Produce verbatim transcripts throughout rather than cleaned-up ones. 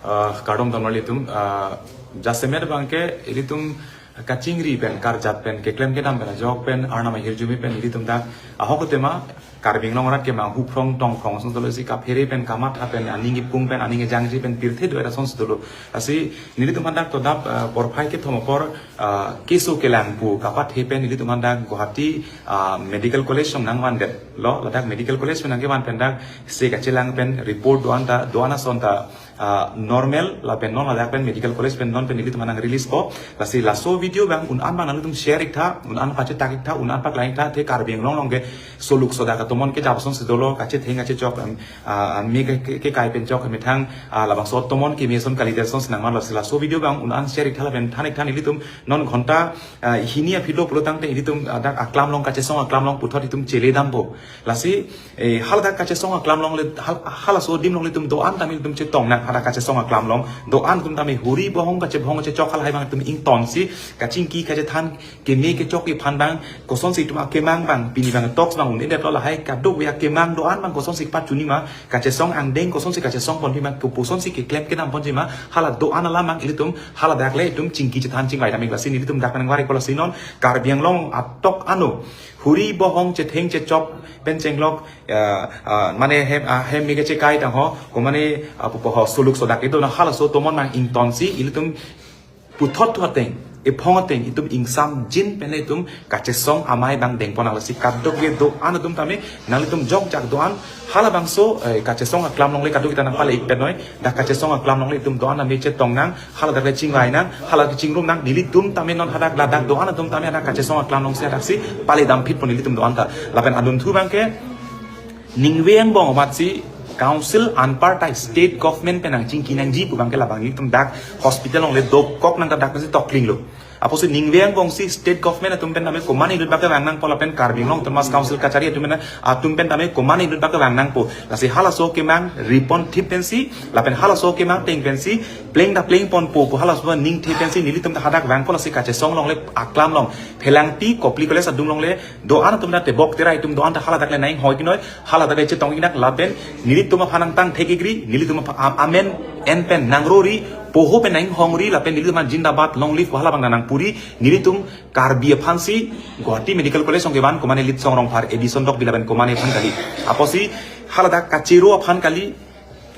Ah, kardom don nanglitum, ah, jasemet abangke ilitum kachingri pen, karjat pen, keklem kedam pen, ajok pen, Arnam ahirjume pen, ilitum dak ahok tema, Karbi Anglong arat kemang huphrong tongphrong asonsi dolo, si kaphere pen, kamatha pen, aning ipung pen, aning ejangji pen, pirthe do era asonsi dolo. Lasi nelitum aphan dak to dap, ah, porphai kethom apor, ah, keso kelang pu kapathe pen nelitum aphan dak Guwahati, ah, Medical College along nangvandet lo, ladak Medical College pen nangkevan pen dak se kachelang pen report do-an ta, do-an ason ta, ah, normal, lapen non ladak pen Medical College pen non pen nelitum aphan nang release po. Lasi laso video abang un-an abang nanglitum share iktha, un-an pachetak iktha, un-an paklang iktha, athe Karbi Anglong along ke soluk sodak atomon kejap asonsi dolo, kachetheng kachechok, em, ah, ah, me ke, ke, kekai pen chok, methang, ah, labangso atomon keme ason kalidet asonsi nangman. Lasi laso video abang un-an share iktha lapen than iktha, nelitum non ghonta, ah, hini aphi lo pulo tangte ilitum, ah, dak aklam along, kachesong aklam along puthot itum chele dampo. Lasi, eh, haladak kachesong aklam along le, hal-, halaso adim along ilitum do-an tame ilitum chetong nang, hadak kachesong aklam along do-an atum tame huri bohong kachebohong kachechok halahai abang itum ingtonsi, kachingki kachethan, keme kechokji aphan abang, kosonsi itum akemang abang, pini abang toks abang un-edet lo, lahai kadokave akemang do-an abang kosonsi pachunji ma, kachesong angdeng kosonsi kachesong ponji ma, kopusonsi keklem kedam ponji ma, hala do-an alam abang ilitum haladak le itum chingki chethan chingvai dam ik. Lasi nelitum dak nangvar ikpo. Lasi non Karbi Anglong atok ano huri bohong chetheng chechok pen chenglok, ah, ah, mane hem, ah, hem me kechekai tang ho, ko mane, ah, pupo ho, soluk sodak itum na, halaso atomon nang ingtonsi ilitum puthot thu ateng, ephong ateng itum ingsamjin pen le itum kachesong amei abang dengpon nang. Lasi kadokave do-an atum tame nanglitum jokjak do-an, halabangso, eh, kachesong aklam along le kadokave ta nangpale ik pen noi, dak kachesong aklam along le itum do-an tame chetong nang, haladak le chingvai nang, hala kechingrum nang, nelitum tame non hadak ladak do-an atum tame hadak kachesong aklam alongsi hadaksi pale damphitpo nelitum do-an ta. Lapen adunthu abangke ningve angbong amatsi council anpartai state government pen nangchingki nangji pu abangke labang nelitum dak hospital along le dokok nang ta dak si tokling lo. Apotsi ningve angbongsi state government atum pen tame komatne inut abangke vang nangpo lapen Karbi Anglong Autonomous Council kachari atum pen, atum pen tame komatne inut abangke vang nangpo. Lasi halaso kemang ripon thip pensi, lapen halaso kemang teng pensi, pleng ta pleng ponpo pu halaso ningthe pensi nelitum ta hadak vangpo. Lasi kachesong along le aklam along, Phelangpi Kopili College adung along le do-an atum ta tebok terai atum do-an ta haladak le nang hoi kinoi, haladak le chetong ik nang lapen nelitum aphan nangtang thek ikri, nelitum aphan am-, amen en pen nangrori, poho pen nanghongri, lapen nelitum aphan zindabad, long live pu hala abang nangpuri, nelitum Karbi aphansi Guwahati Medical College along kevan komatne Litsong Rongphar, Edison Rongpi lapen komatne aphan kali. Apotsi haladak kachero aphan kali,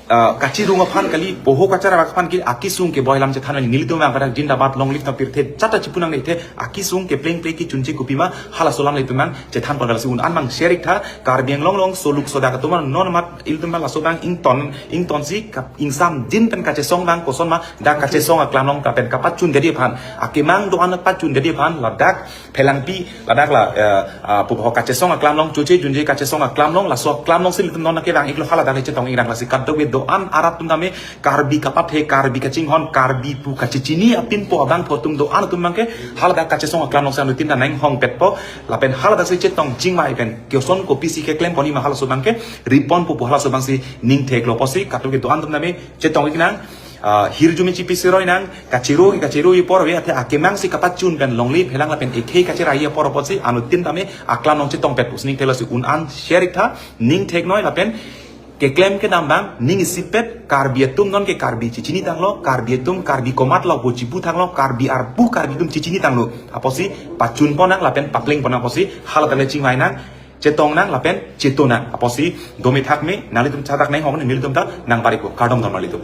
ah, kachirung aphan kali, poho kacharap aphan kali, akesung keboi alam chethan nelitum abang kadak zindabad, long live ta pirthe chata chipu nangne, athe akesung kepleng pleng kechunche kopima, halaso alam le itum nang chethan pon. Lasi un-an abang share iktha, Karbi Anglong along soluk sodak atum non amat ilitum laso abang ington, ingtonsi kap-, ingsamjin pen kachesong abang koson ma, dak kachesong aklam along ta pen kapachundetji aphan, akemang do-an pachundetji aphan, ladak Phelangpi, ladak la, eh, ah, pupo ho, kachesong aklam along, choche junje kachesong aklam along, laso aklam alongsi ilitum non nangkevang iklo, haladak le chetong ik nang. Lasi kadokave do-an arat atum tame Karbi kapathe, Karbi kachinghon, Karbi pu kachechini apinpo abangpo atum do-an atum abangke haladak kachesong aklam alongsi anuttin ta nanghongpetpo, lapen haladaksi chetong chingvai pen koson kopisi keklem ponji ma halaso abangke riponpo pu halaso abangsi ningthek lo. Apotsi kadokave do-an atum tame chetong ik nang, ah, hirjume chipi siroi nang, kachero, kachero apor ave, athe akemangsi kapachun pen longle phelang lapen ekhei kacherai apor apotsi anuttin tame aklam along chetongpet pusi ningthek lo. Lasi un-an share iktha, ningthek noi lapen keklem kedam abang ning isipet, Karbi atum non ke Karbi chechini tanglo, Karbi atum Karbi komat lo pu chipu tanglo, Karbi arpu Karbi atum chechini tanglo. Apotsi pachun pon nang lapen papleng pon nang, apotsi haladak le chingvai nang, chetong nang lapen cheto nang. Apotsi dome thakme, nanglitum chatak nanghong, nelitum ta nangvar ikpo. Kardom don nanglitum.